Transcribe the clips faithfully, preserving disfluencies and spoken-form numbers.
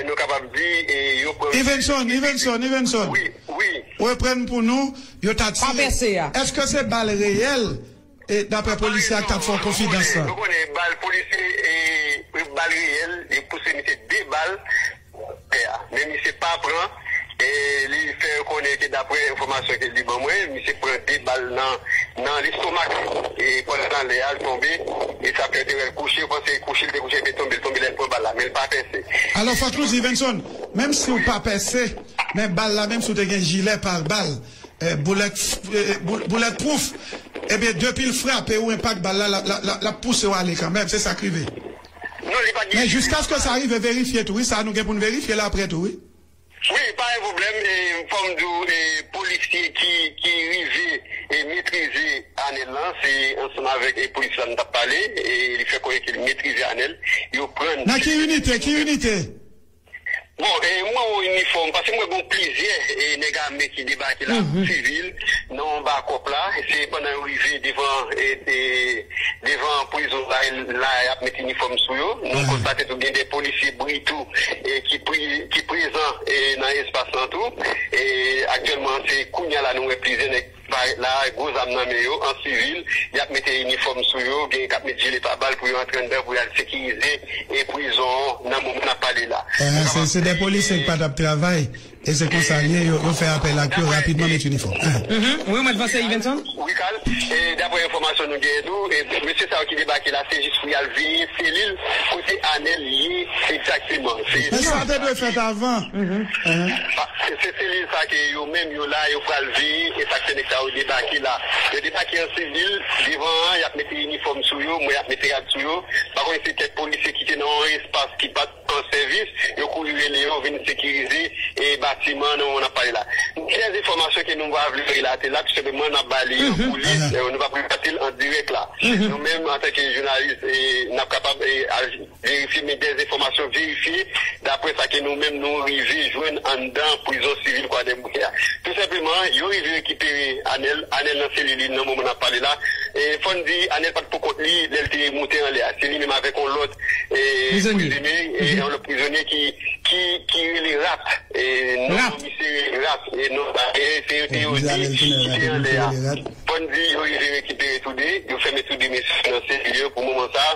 Yo kapab di, e, yo pran Ivenson, Ivenson, Ivenson. Wi, wi. Reprann pou nou, yo ta tire. Èske se bal reyèl, e, dapre polisye a k t ap fè w konfidans lan? Nou konnen bal polisye, e, bal reyèl, e pouse misye de bal, tè a. Men misye pa pran, e li fè yo konnen ke dapre enfòmasyon ke li ban mwen, misye pran de bal nan, nan lestomak li. E pandan nan lè a, l tonbe, e sa fè yo te wè l kouche, yo panse kouche, l te kouche, epi tonbe, l tonbe, lè l pran bal la, men l pa pèse. Alò, fòk nou di, Ivenson, menm si w pa pèse, men bal la, menm si w te gen jilè pare bal, e, boulèt, e, bou-, boulèt pwouf, ebyen, depi l frape ou enpak bal la, l ap, l ap, l ap, l ap pouse w ale kanmenm, se sa k rive. Non, li pa gen. Men jiskaske sa rive verifye tou, wi, sa nou gen pou n verifye la apre tou, wi. Wi, pa gen pwoblèm, e, fò m di w, e, polisye ki, ki rive, e, metrize Anèl lan, se ansanm avèk, e, polis la n t ap pale, e, li fè konnen ke li metrize Anèl, yo pran. Nan ki inite, ki inite? Bon, e, mwen wè inifòm, paske mwen gen plizyè, e, nèg ame ki debake la, sivil, nan yon bakòp la, se pandan yo rive devan, e, e, devan prizon la, la y ap met inifòm sou yo. Nou konstate tou gen de polisye bri tou, e, ki pri-, ki prezan, e, nan espas lan tou. E, aktyèlman, se kounye a la nou wè plizyè nèg parèt la, gwo zam nan men yo, an sivil, y ap mete inifòm sou yo, gen k ap met jile pare bal pou yo antre anndan, pou y al sekirize, e, prizon an nan moman n ap pale la. Ah, se, se de polisye ki pa t ap travay. E se konsa l ye, yo, yo fè apèl ak yo rapidman, met inifòm. Ah. Mhm. Wi, w mèt vanse, Ivenson? Wi, Carl. E, daprè enfòmasyon nou genyen tou, e, mesye sa yo ki debake la, se jis pou y al veye selil kote Anèl ye egzakteman. Se Men sa te dwe fèt avan. Mhm. Ah, se, se selil sa ke yo menm yo la, yo pral veye, e sa k fè nèg sa yo debake la. Yo debake an sivil, devan an, y ap mete inifòm sou yo, mwen y ap mete rad sou yo. Pa konn si kèk polisye ki te nan yon espas ki pa t an sèvis, yo kouri rele yo vin sekirize, e, batiman nan moman n ap pale la. Gen de enfòmasyon ke nou pa vle relate la, tou senpleman n ap ba li an koulis, e, nou p ap relate l an dirèk la. Nou menm, antanke jounalis, e, n ap kapab, e, al verifye, men de enfòmasyon verifye, daprè sa ke nou menm nou rive jwenn anndan prizon sivil Kwadèboukè a. Tou senpleman, yo rive rekipere Anèl, Anèl nan selil li nan moman n ap pale la. E, fò n di, Anèl pa t pou kont li, lè l te moute anlè a. Se li menm avèk yon lòt, e, prizonye, e, yon lòt prizonye ki, ki, ki rele Rat. E, non misye rele Rat. E, non, e, se yo te yo di ki te anlè a. Fò n di, yo rive rekipere tou de, yo fèmen tou de mesye nan selil yo pou moman sa.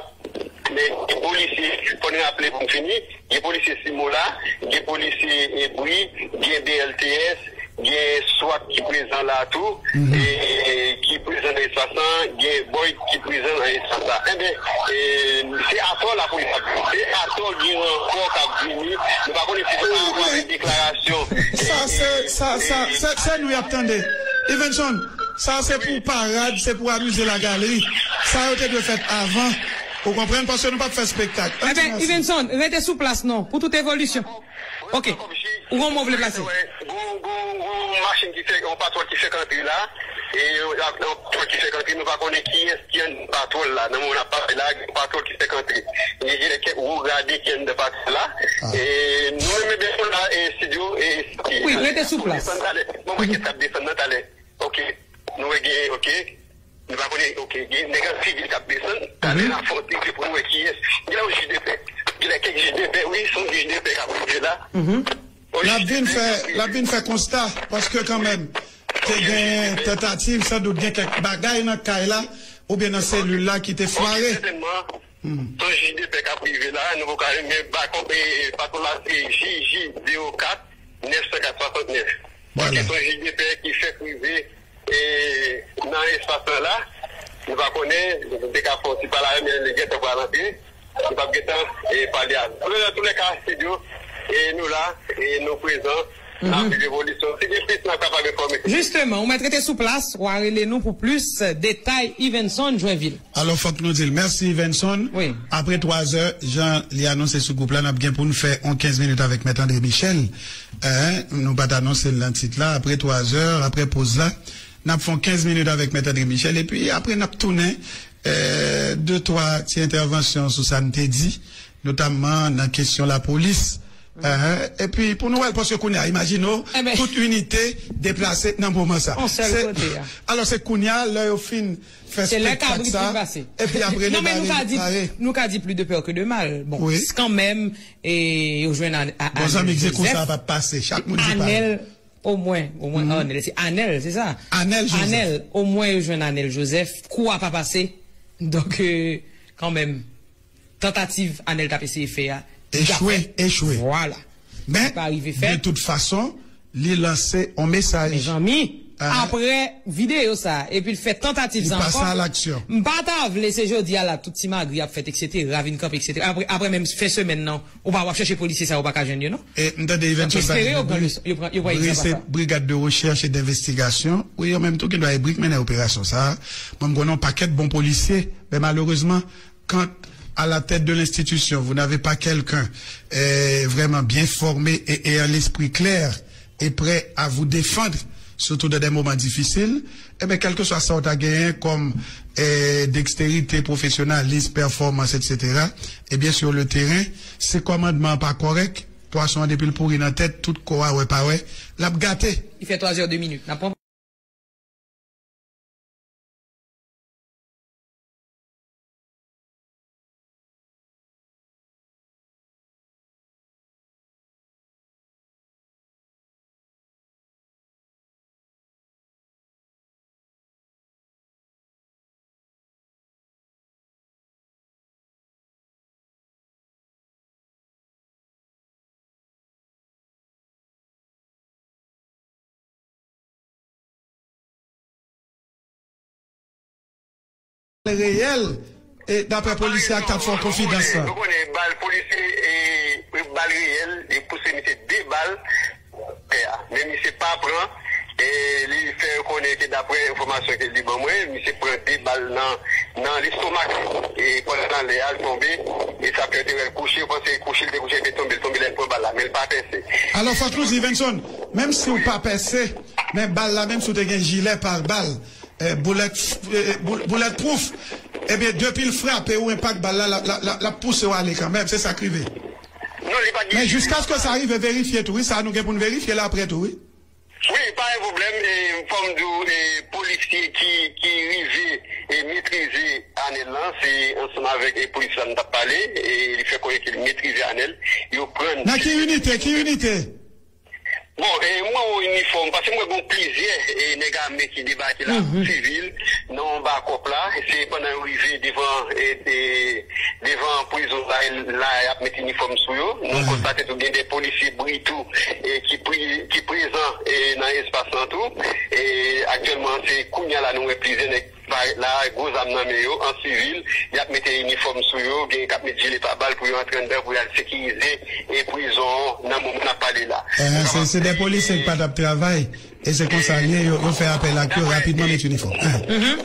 Men, gen polisye, fò n raple pou m fini, gen polisye Simola, gen polisye, e, Bri, gen B L T S, gen swat ki prezan la tou, e, e, ki prezan nan espas lan, gen Boyd ki prezan nan espas la. Enben, e, se atò lapolis ap vini, se atò gen rankò k ap vini. Nou pa konnen si se pa rapò avèk deklarasyon. Sa se, sa, sa, se, se nou y ap tande. Ivenson, sa se pou parad, se pou amize lagalri. Sa yo te dwe fèt avan. Ou konprann? Paske nou p ap fè spektak. Enben, Ivenson, rete sou plas non, pou tout evolisyon. Ok. Ou gon mo w vle plase? Gon, gon, gon machin ki fè, yon patwòl ki fèk antre la. E yon patwòl ki fèk antre, nou pa konnen kiyès ki anndan patwòl la. Nan moman n ap pale la, gen yon patwòl ki fèk antre. Gen, gen kèk wo grade ki anndan patwòl la. E nou menm, ebyen, nou la, e estidyo, e Wi, rete sou plas. Desann talè. Mwen, mwen, kèk ap desann nan talè. Ok. Nou wè gen, ok. Nou pa konnen, ok, gen nèg an sivil k ap desann, talè n a fè yon tcheke pou nou wè kiyès. Gen la yon jij de pè. Gen la kèk jij de pè, wi, se yon jij de pè k ap rive la. L ap vin fè, l ap vin fè konsta, paske kanmenm, te gen tantativ, sandout gen kèk bagay nan kay la, oubyen nan selil la ki te fware. Sètènman, se yon jij de pè k ap rive la, nou poko ka, men bakòp, e, patwòl la se J J zewo kat nèf san kat swasantnèf. Paske se yon jij de pè ki fèk rive e, nan espas lan la, nou pa konnen, nou te ka fè yon ti pale avè l, men li gentan pral antre. Nou p ap gentan, e, pale avè l. Nan toulèka, estidyo, e, nou la, e, nou prezan, n ap viv evolisyon. Si gen plis, n ap kapab enfòme. Jisteman, ou mèt rete sou plas, w a rele nou pou plis detay, Ivenson Joinville. Alò, fòk nou di l mèsi, Ivenson. Wi. Apre twazè, jan li anonse sou gwoup la, n ap gen pou n fè yon kenz minit avèk Mèt André Michel. Eh, nou pa t anonse l nan tit la. Apre twazè, apre poz la, n ap fè yon kenz minit avèk Mèt André Michel. Epi apre, n ap tounen, eh, de twa ti entèvansyon sou sa n te di, notamman nan kesyon lapolis. Epi pou nou wè l, paske kounye a, imajine w, tout inite deplase nan moman sa. Yon sèl kote a. Alò, se kounye a, lè yo fin fè spektak sa, epi apre, nou ka di, nou ka di plus de peur que de mal. Bon, kanmenm, e, yo jwenn Anèl Joseph. Bon, zanmi, di kou sa pa pase, chak moun di pa. Anèl, omwen, omwen Anèl, se Anèl, se sa? Anèl Joseph. Anèl, omwen yo jwenn Anèl Joseph, kou a pa pase. Donk, kanmenm. Tantativ Anèl t ap eseye fè a, echwe, echwe. Vwala. Men, de tout fason, li lanse yon mesaj. Mezanmi, apre videyo sa, epi l fè tantativ sa ankò, m pa ta vle se jodi a la, tout ti magri ap fèt, etsetera, vin kanpe, etsetera. Apre, apre menm fen semèn nan, ou pa w ap chèche polisye sa, ou pa ka jwenn yo, non. E m tande Ivenson pale de bri, bri se Brigade de Recherche et d'Investigation. Wi, yo menm tou ki dwa e bri k mennen operasyon sa. Mwen, m konnen yon pakèt bon polisye, men malerezman, quand à la tête de l'institution, vous n'avez pas quelqu'un euh, vraiment bien formé et, et à l'esprit clair et prêt à vous défendre, surtout dans des moments difficiles, eh bien, quel que soit ça, ou ta gagné comme euh, dextérité, professionnalisme, performance, et cetera, eh bien, sur le terrain, si kòmandman pa kòrèk, pwason an depi l pouri nan tèt, tout kò a wè pa wè, l ap gate. Li fè twa zè de minit. N ap pran reyèl, e, daprè polisye a k t ap fè yon konfidans lan. Nou konnen bal polisye, e, bal reyèl, e pouse misye de bal tè a. Men misye pa pran, e li fè konnen ke daprè enfòmasyon ke li ban mwen, misye pran de bal nan, nan lestomak. E pandan l anlè a, l tonbe, e sa fè yo te wè l kouche, yo panse kouche, li te kouche, li te tonbe, li tonbe lè l pran bal la, men l pa pèse. Alò, fòk nou di, Ivenson, menm si w pa pèse, men bal la, menm si w te gen jilè pare bal, eh, bullet, eh, bou-, bulletproof, ebyen, depi l frape ou enpak bal la, l ap, l ap, l ap, l ap pouse w ale kanmenm. Se sa k rive. Non, li pa t gen. Men jiskaske sa rive verifye tou, wi, sa nou gen pou n verifye l apre tou, wi. Wi, pa gen pwoblèm. E, fò m di w, e, polisye ki, ki rive e metrize Anèl lan, se ansanm avèk, e, polis la m t ap pale, e li fè konnen ke l metrize Anèl. Yo pran. Nan ki inite? Ki inite? Bon, e, mwen wè inifòm, paske mwen gen plizyè, e, nèg ame ki debake la, sivil, nan yon bakòp la. Se pandan yo rive devan, e, e, devan prizon la, la y ap met inifòm sou yo. Nou konstate tou gen de polisye bri tou, e, ki pri-, ki prezan, e, nan espas lan tou. E, aktyèlman, se kounye a la nou wè plizyè nèg parèt la, gwo zam nan men yo, an sivil, y ap mete inifòm sou yo, gen k ap met jile pare bal pou yo antre anndan pou y al sekirize, e, prizon an nan moman n ap pale la. Eh, se, se de polisye k pa t ap travay, e se konsa l ye, yo, yo fè apèl ak yo rapidman met inifòm.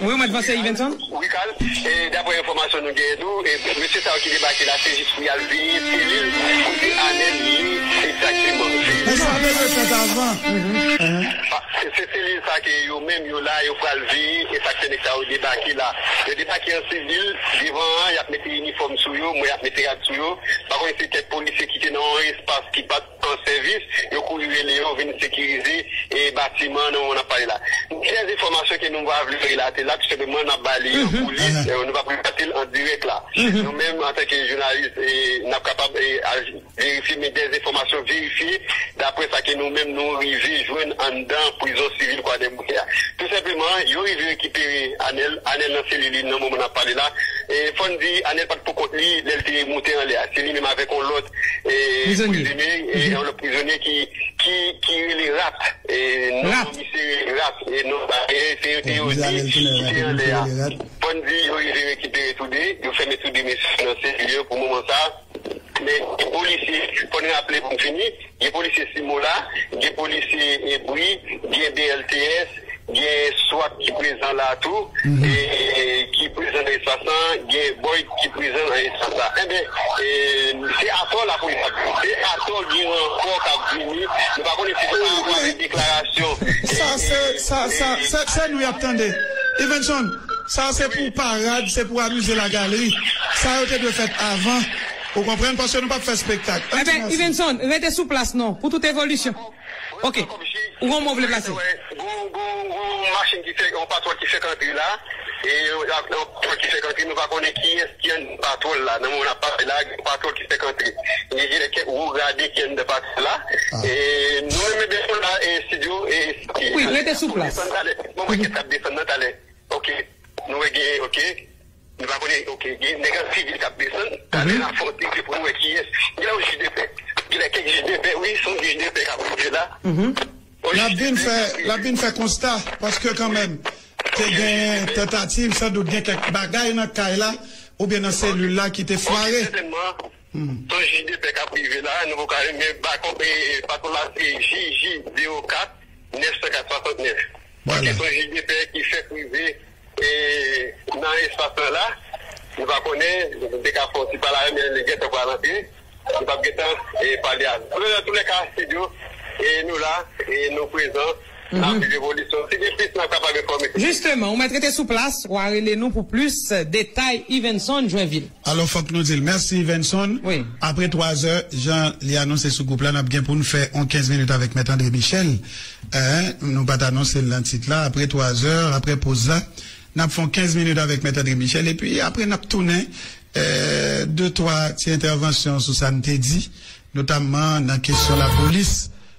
Wi, w mèt vanse, Ivenson? Wi, Carl, e, daprè enfòmasyon nou genyen tou, e, mesye sa yo ki debake la, se jis pou y al veye selil kote Anèl ye egzakteman. Men sa te dwe fèt avan. Se, se selil sa ke yo menm yo la, yo pral veye, e sa k fè nèg sa yo debake la. Yo debake an sivil, devan an, y ap mete inifòm sou yo, mwen y ap mete rad sou yo. Pa konnen se kèk polisye ki te nan yon espas ki pa t an sèvis, yo kouri rele yo vin sekirize, e, batiman nan moman n ap pale la. Gen de enfòmasyon ke nou pa vle relate la, tou senpleman n ap ba li an koulis, e, nou p ap relate l an dirèk la. Nou menm, antanke jounalis, e, n ap kapab, e, al verifye, men de enfòmasyon verifye, daprè sa ke nou menm nou rive jwenn anndan prizon sivil Kwadèboukè a. Tou senpleman, yo rive rekipere Anèl, Anèl nan selil li nan moman n ap pale la. E fò n di, Anèl pa t pou kont li, lè l te moute anlè a. Se li menm avèk yon lòt, e, prizonye, e, yon lòt prizonye ki, ki, ki rele Rat. E, non misye rele Rat. E, non, e, se yo te yo di ki te anlè a. Fò n di, yo rive rekipere toude, yo fèmen toude mesye nan selil yo pou moman sa. Men gen polisye, fò n raple pou m fini, gen polisye Simola, gen polisye, e, bri, gen B L T S, gen swat ki prezan la tou, e, e, ki prezan nan espas lan, gen Boyd ki prezan nan espas la. Enben, e, se atò lapolis ap vini, se atò gen rankò k ap vini, nou pa konnen si se pa rapò avèk deklarasyon. Sa se, sa, sa, se, se nou y ap tande. Ivenson, sa se pou parad, se pou amize lagalri. Sa yo te dwe fèt avan. Ou konprann? Paske nou p ap fè spektak. Ann di mèsi. Ivenson, rete sou plas non, pou tout evolisyon. Ok. Ou gon mo w vle plase? Gon, gon, gon machin ki fè, yon patwòl ki fèk antre la. E yon patwòl ki fèk antre, nou pa konnen kiyès ki anndan patwòl la. Nan moman n ap pale la, gen patwòl ki fèk antre. Gen, gen kèk wo grade ki anndan patwòl la. E nou menm, ebyen, nou la, e estidyo, e... Wi, rete sou plas. Desann talè. Bon, mwen, kèt ap desann nan talè. Ok. Nou wè gen, ok. Nou pa konnen, ok, gen nèg an sivil k ap desann. Talè n a fè yon tcheke pou nou wè kiyès. Gen yon jij de pè. Gen kèk jij de pè, wi, se yon jij de pè k ap rive la. L ap vin fè, l ap vin fè konsta, paske kanmenm, te gen tantativ, sandout gen kèk bagay nan kay la, oubyen nan selil la ki te fware. Sètènman, se yon jij de pè k ap rive la, nou poko, men bakò, e, patwòl la se J J zewo kat nèf san kat swasantnèf. Vwala. Se yon jij de pè ki fèk rive, e, nan espas lan la. Nou pa konnen, nou te ka fè yon ti pale avè l, men li gentan pral antre. Nou p ap gentan, e, pale avè l. Nan toulèka, estidyo, e, nou la, e, nou prezan. N ap viv evolisyon. Si gen plis, n ap kapab enfòme. Jisteman, ou mèt rete sou plas, w a rele nou pou plis detay, Ivenson Joinville. Alò, fòk nou di l mèsi, Ivenson. Wi. Apre twazè, jan li anonse sou gwoup la, n ap gen pou n fè yon kenz minit avèk Mèt André Michel. Eh, nou pa t anonse l nan tit la. Apre twazè, apre poz la, n ap fè yon kenz minit avèk Mèt André Michel. Epi apre, n ap tounen, eh, de twa ti entèvansyon sou sa n te di, notamman nan kesyon lapolis.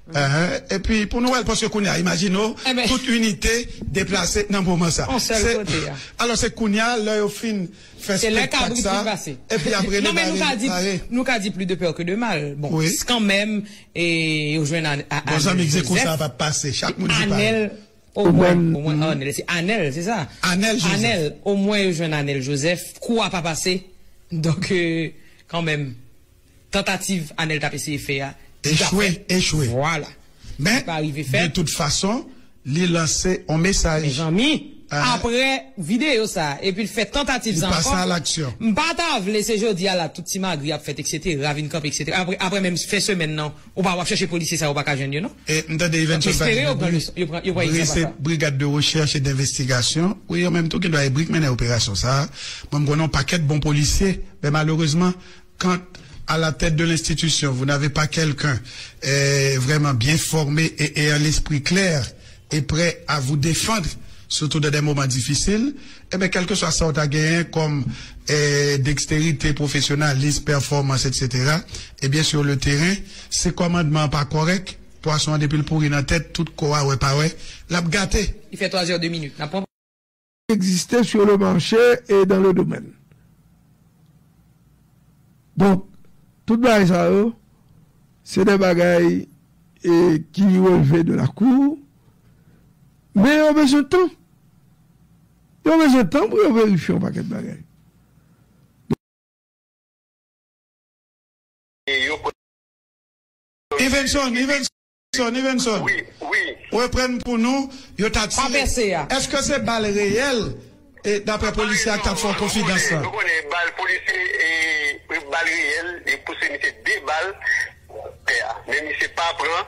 Epi pou nou wè l, paske kounye a, imajine w, tout inite deplase nan moman sa. Yon sèl kote a. Alò, se kounye a, lè yo fin fè spektak sa, epi apre, li bare. Non, men nou ka di, nou ka di plus de peur que de mal. Bon, kanmenm, e, yo jwenn a, a, Anèl Joseph. Bon, zanmi k di kou sa p ap pase, chak moun di pa l. Omwen, omwen Anèl, se Anèl, se sa? Anèl Joseph. Anèl, omwen yo jwenn Anèl Joseph, kou a pa pase. Donk, e, kanmenm, tantativ Anèl t ap eseye fè a, li pa fèt. Echwe, echwe. Vwala. Men, li pa rive fèt. De tout fason, li lanse yon mesaj. Mezanmi, apre videyo sa, epi l fè tantativ sa ankò, m pa ta vle se jodi a la, tout ti magri ap fèt, etsetera, vin kanpe, etsetera. Apre, apre menm fen semèn nan, ou pa, w ap chèche polisye sa, ou pa ka jwenn yo, non. E m tande Ivenson pale de bri, yo pran, yo pran, yo pran bri, se Brigade de Recherche et d'Investigation. Wi, yo menm tou ki dwa e bri k mennen operasyon sa a. Mwen, m konnen yon pakèt bon polisye, men malerezman, quand à la tête de l'institution, vous n'avez pas quelqu'un, euh, vraiment bien formé et, et à l'esprit clair et prêt à vous défendre, surtout dans des moments difficiles, eh bien, quel que soit sa ou ta genyen comme, euh, dextérité, professionnalisme, performance, et cetera, eh bien, sur le terrain, si kòmandman an pa kòrèk, pwason an depi l pouri nan tèt, tout kò a wè pa wè, l ap gate. Il fait trois heures deux minutes. N ap pran egziste sur le marché et dans le domaine. Donk, tout bagay sa yo, se de bagay, e, ki relve de lakou, men yo bezwen tan. Yo bezwen tan pou yo verifye yon pakèt bagay. Ivenson, Ivenson, Ivenson. Wi, wi. Reprann pou nou, yo ta tire. Pa pèse a. Èske se bal reyèl, e, daprè polisye a k t ap fè w konfidans lan? Nou konnen bal polisye, e, bal reyèl, e pouse misye de bal tè a. Men misye pa pran,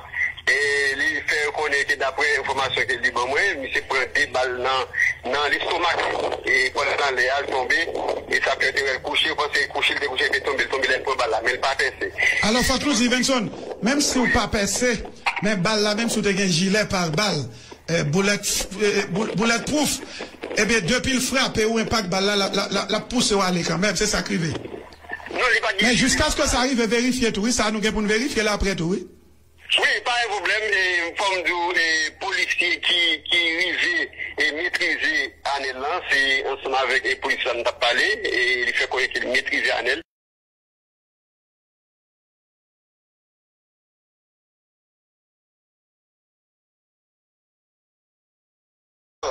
e li fè yo konnen ke daprè enfòmasyon ke li ban mwen, misye pran de bal nan, nan lestomak. E pandan l anlè a, l tonbe, e sa fè yo te wè l kouche, yo panse l kouche, li te kouche, li te tonbe, l tonbe, lè l pran bal la, men l pa pèse. Alò, fòk nou di, Ivenson, menm si w pa pèse, men bal la, menm si w te gen jilè pare bal, e, boulèt, e, bou-, boulèt pwouf, ebyen, depi l frape ou enpak bal la, l ap, l ap, l ap, l ap pouse w ale kanmenm, se sa k rive. Non, li pa gen. Men jiskaske sa rive verifye tou, wi, sa nou gen pou n verifye l apre tou, wi. Wi, pa gen pwoblèm, e, fò m di w, e, polisye ki, ki rive, e, metrize Anèl lan, se ansanm avèk, e, polis la m t ap pale, e li fè konnen ke li metrize Anèl.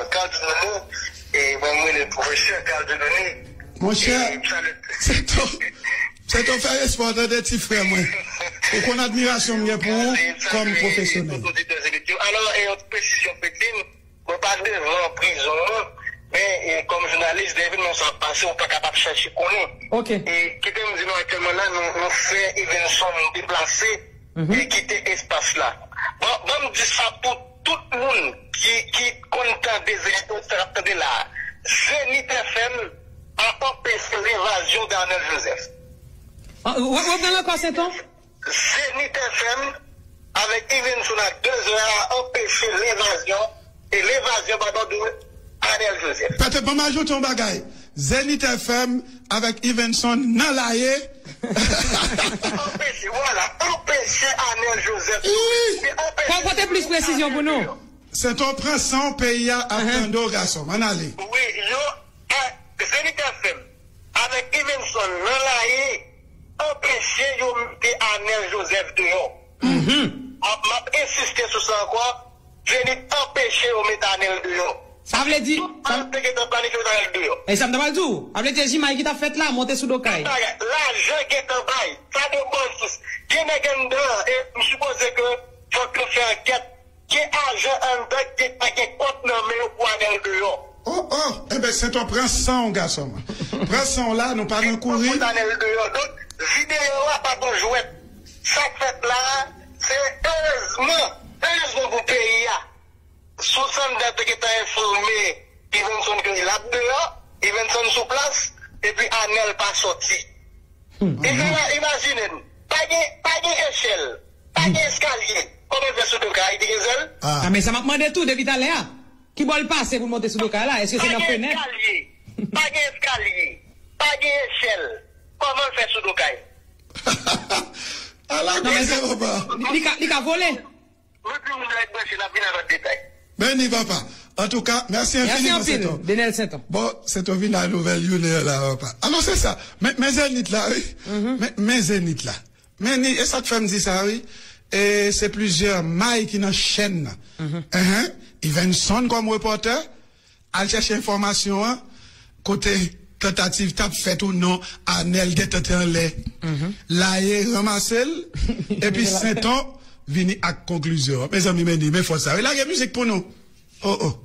Carl Dieudonné, e mwen, mwen rele pwofesè Carl Dieudonné. Monchè, e, m salye. Se to, se to fè respè w tande ti frè mwen. Ou konn admirasyon m gen pou ou kòm pwofesyonèl. Alò, e, yon ti presizyon, Petin, mwen pa devan prizon an, men, e, kòm jounalis, lè evènman sa ap pase, ou pa kapab chèche konnen. Ok. E, kite m di nou aktyèlman la, nou, nou fè Ivenson deplase, mhm, e kite espas la. Bon, ban m di sa pou tout moun ki, ki konn tande Zenith, sa k ap tande la a. Zenith F M ap anpeche levazyon Darnel Joseph. Ah, ou, ou pran l ankò, Senton? Zenith F M avèk Yvenson a de zè a anpeche levazyon, e levazyon, padon, de Anèl Joseph. Pètèt, ban m ajoute yon bagay. Zenith F M avèk Yvenson nan la ye. Anpeche, vwala, anpeche Anèl Joseph. Ih! Se anpeche Fò w pote plis presizyon pou nou. Senton, pran san w, peyi a ap tande w, gason m. Ann ale. Wi, yo, eh, Zenith F M avèk Yvenson nan la ye anpeche yo mete Anèl Joseph deyò. M ap, m ap ensiste sou sa ankò. Zenith anpeche yo met Anèl deyò. Sa vle di, sa te gentan planifye met Anèl deyò. E sa m ta pral di w. Sa vle di, se jimay ki t ap fèt la, monte sou do kay. Lajan gentan bay. Sa de bon sous. Gen nèg anndan, e m sipoze ke fòk yo fè ankèt. Gen ajan anndan ki te ka gen kont nan men yo pou Anèl deyò. Oh, oh, enben, Senton, pran san w, gason m. Pran san w la, nou pa nan kouri. Pou Anèl deyò. Donk, videyo a pa t yon jwèt. Sa k fèt la a, se erezman, erezman pou peyi a. Sous anndan te gentan enfòme Yvenson ke l ap deyò, Yvenson sou plas, epi Anèl pa sòti. Epi la, imajine n, pa gen, pa gen echèl, pa gen eskalye. Kòman l fè sou do kay? Li te gen zèl? Ah, men sa m ap mande tou depi talè a. Ki bò l pase pou l monte sou do kay la? Èske se nan fenèt? Pa gen eskalye, pa gen eskalye, pa gen echèl. Kòman l fè sou do kay? Ala koze, papa. Li, li ka, li ka vole. Lòt jou moun yo ap branche, n ap vin avèk detay. Beni, papa. Antouka, mèsi enfiniman, Senton. Denel Senton. Bon, Senton vin a nouvèl youn la, papa. Alò, se sa. Men, men Zenith la, wi. Men, men Zenith la. Men ni, e sa k fè m di sa, wi. E se plizyè may ki nan chèn nan. Enhen. Yvenson kòm repòtè, al chèche enfòmasyon an, kote tantativ t ap fèt ou non, Anèl gentan te anlè. La ye ranmase l, epi Senton vini ak konklizyon an. Mezanmi, men ni, men fòs sa. Wi, lage mizik pou nou. Oh, oh.